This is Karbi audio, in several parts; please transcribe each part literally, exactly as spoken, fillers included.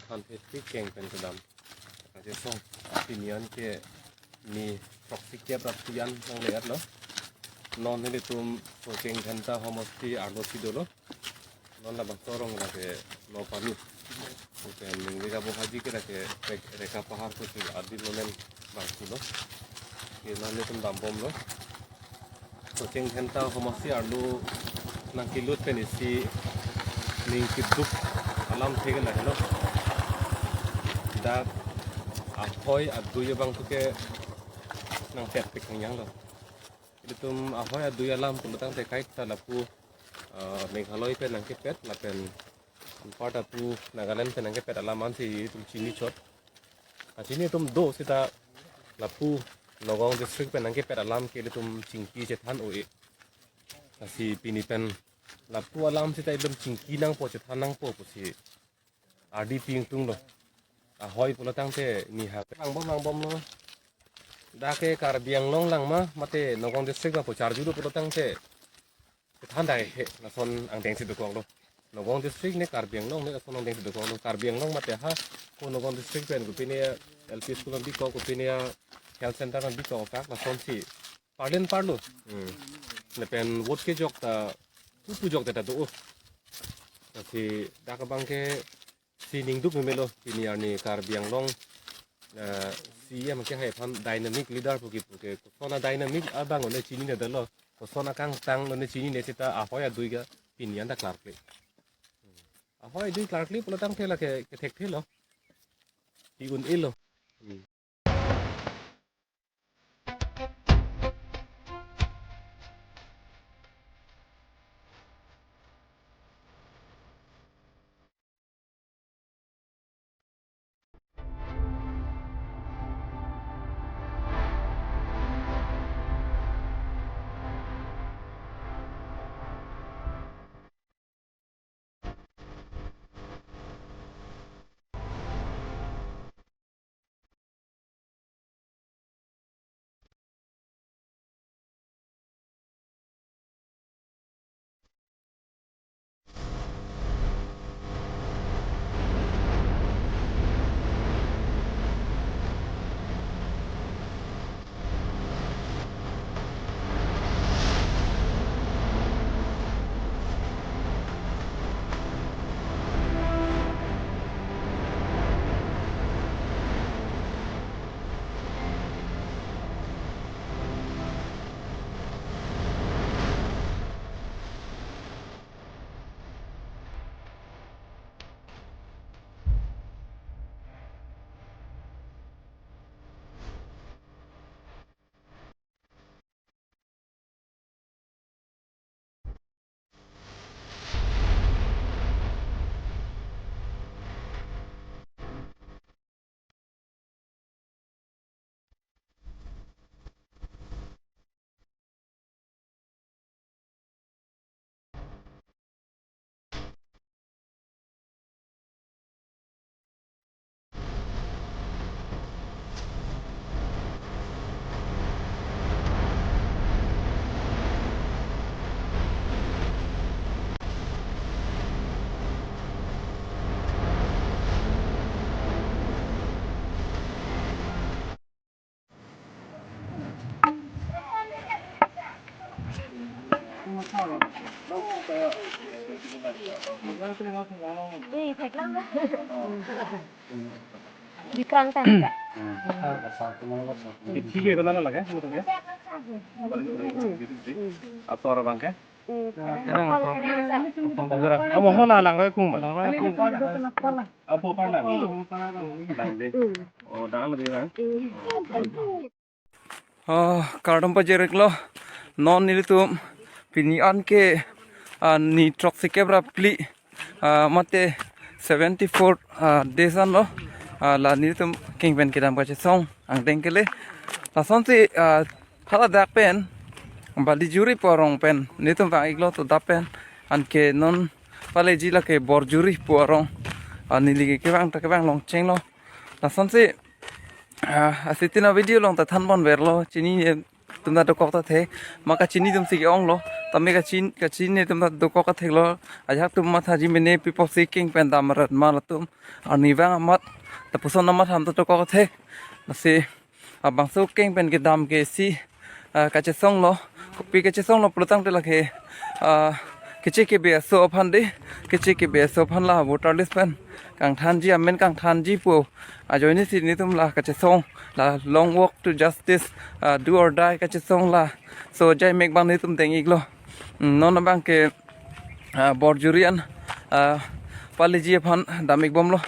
Thanthepik keng pen kedam kachesong. Pini an ke ni throksi kep ra phli an nangle-etlo. Non nelitum Socheng Dhenta homosti arlo si dolo. Non labangso arong lake Nopani. Pen ningve kabohaji ke lake Rek-, Reka Pahar pusi adim momen bang si lo. Ke non nelitum dambomlo. Socheng Dhenta homosti arlo nangkelut pen isi ning kiduk alamthe ke lahelo. Dak ahoi adui abang tu ke nangpet pik hangyang lo. Ilitum ahoi adui alam pulo tangte kaita lapu, eh, Meghalaya pen nangkepet lapen anparta pu Nagaland pen nangkepet alam ansi itum chini chot. Kachini atum do seta lapu Nagaon district pen nangkepet alam ke ilitum chingki chethan o-e. Lasi pini pen lapu alam seta ilitum chingki nangpo chethan nangpo pusi ardi ping tunglo. Ahoi pulo tangte ni ha langbom langbomlo. Dak ke Karbi Anglong lang ma mate Nagaon district ma pu charjulo pulo tangte than dai he, lason angdeng si dokoklo. Nagaon district ne Karbi Anglong ne lason angdeng si dokoklo. Karbi Anglong mate ha ko Nagaon district pen kopine L P school an bikok, kopine health center an bikok, kak lasonsi parlin parlo. Hmm. Lapen vote kejok ta pupu jok ta do. Lasi dak abang ke si ningduk memelo pini arni Karbi Anglong, eh, C E M kehai aphan dynamic leader puke puke. Koson a-dynamic abang one chinine detlo. Koson akangtang one chinine seta ahoi adui ke pini anta klarkle. Ahoi adui klarkle pulo tangte lake kethekthelo. Pi un-elo. Bikrang ta. Ator abang ke? Amo hola lang roi kung ba. Apo pa lang. Lang de. Oh, dang de lang. Oh, kardom pajirlo. Non nelitum pini an ke, ah, ni throksi kep ra phli, ah, mate seventy four, ah, days anlo. Ah, la nelitum keng pen kedam kachesong angdeng kele. Lasonsi, ah, hala dak pen Balijuri pu arong pen nelitum vang-iklo to dap pen, anke non paleji lake Borjuri pu arong. Ah, neli ke kevang ta kevang longchenglo. Lasonsi, ah, asitina video along ta than bon verlo, chinine atum ta dokok ta the, ma kachini atum si ke-onglo, tame kachin kachin netum ta dokok atheklo. Ajahak atum mathaji mene pi pusi keng pen dam rat ma latum. Arnivang amat, lapuson amat atum ta dokok athek. Lasi, ah, bangso keng pen kedam ke isi, ah, kachesonglo, kopi kachesonglo pulotangte lake, ah, keche kebe aso aphan de, keche kebe aso aphan la voter list pen kangthanji, amen kangthanji pu ajoine si netum la kachesong, la long walk to justice, ah, do or die kachesong laso ajai mek abang netum deng-iklo. Hmm, non abang ke, ah, borjuri an, ah, paleji aphan dam-ik bomlo.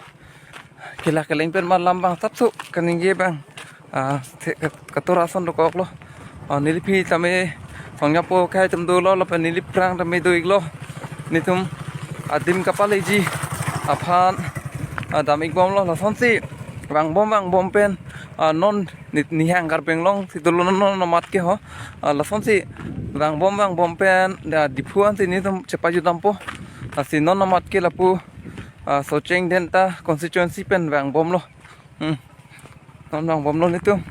Kela keleng pen malam abang sapso kaningje abang, ah, the-, kat-, katora ason dokoklo. Ah, neliphi tame Songjapo akhei atum dolo, lapen neliphrang tame do-iklo. Netum adim kapaleji aphan, ah, dam-ik bomlo. Lasonsi vangbom vangbom pen, ah, non ni-, nihang Karbi Anglong si dolo non, non amat ke ho. Ah, lasonsi vangbom vangbom pen, ah, Diphu ansi netum chepajut dampo. Ah, si non amat ke lapu, ah, Socheng Dhenta constituency pen vangbomlo. Hmm. Non vangbomlo netum.